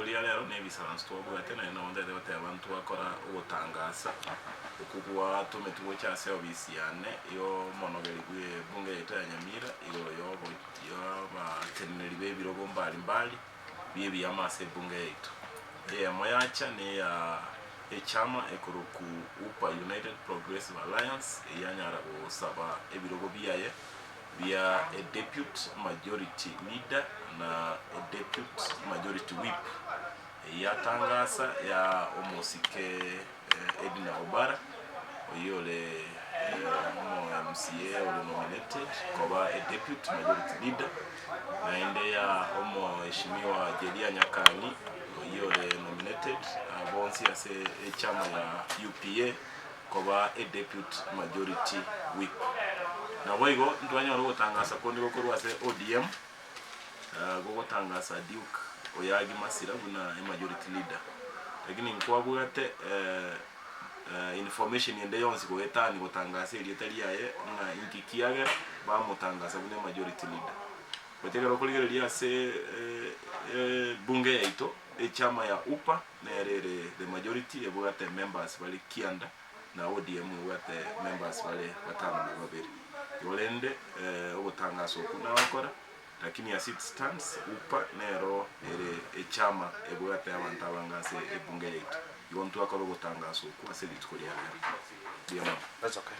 rituko ria rero na ebisaranso twabwate naende nabo ntagete goteba ntwakora ogotangasa okwo gwatometwe gocha ase ofisi yane y'omonogeri bwe ebunge yaito ya Nyamira igoro yobo y'abateneneri b'ebirogo mbari mbari bi'ebiama ase ebunge yaito. Eyemo yacha neya echama ekorokwa UPA United Progressive Alliance eyanyara gosaba ebirogo biaye bia a depute majority leader na a depute majority whip eyio yatangasa ya omosike Edna Obara oyio ore omo MCA ore nominated koba a depute majority leader naende ya omoheshimiwa Jeria Nyakang'i oyio ore nominated bonsi ase echama ya UPA. koba a depute majority whip. Naboigo ntwanyora ogotangasa konde gokorwa ase ODM gogotangasa Duke Oyagi Masira buna a majority leader. Lakini nkwabwate information ende yonsi goetania gotangasa erieta riaye ng'a inki kiagera bamotangasa buna a majority leader. Gochia ekero okorigereria ase ebunge yaito echama ya UPA. Nere ere the majority ebwate members bare kianda na ODM ebwate members bare batano na babere. Igo rende ogotangasa okwo nagokora lakini as it stands UPA nero ere echama ebwate abanto abange ase ebunge yaito. Igo ntwakora ogotangasa okwo ase rituko ria rero. Mbuya mono. That's okay.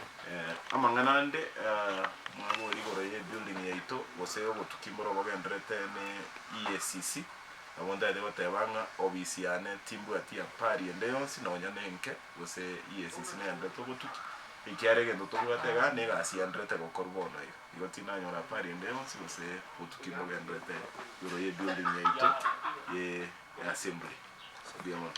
Amang'ana ande mwabori igoro ye building yaito gose obotuki mboro bogenderete ne EACC. Nabo ntagete goteba ng'a obisi yane timbwati apari ende yonsi nonya nenke, gose EACC nendete obotuki, ekiagera egento tobwate igaa na egasi enderete gokorwa bono iga. Igo tinanyora apari ende yonsi gose obotuki mbogenderete igoro ye building yaito ye assembly. Mbuya mono.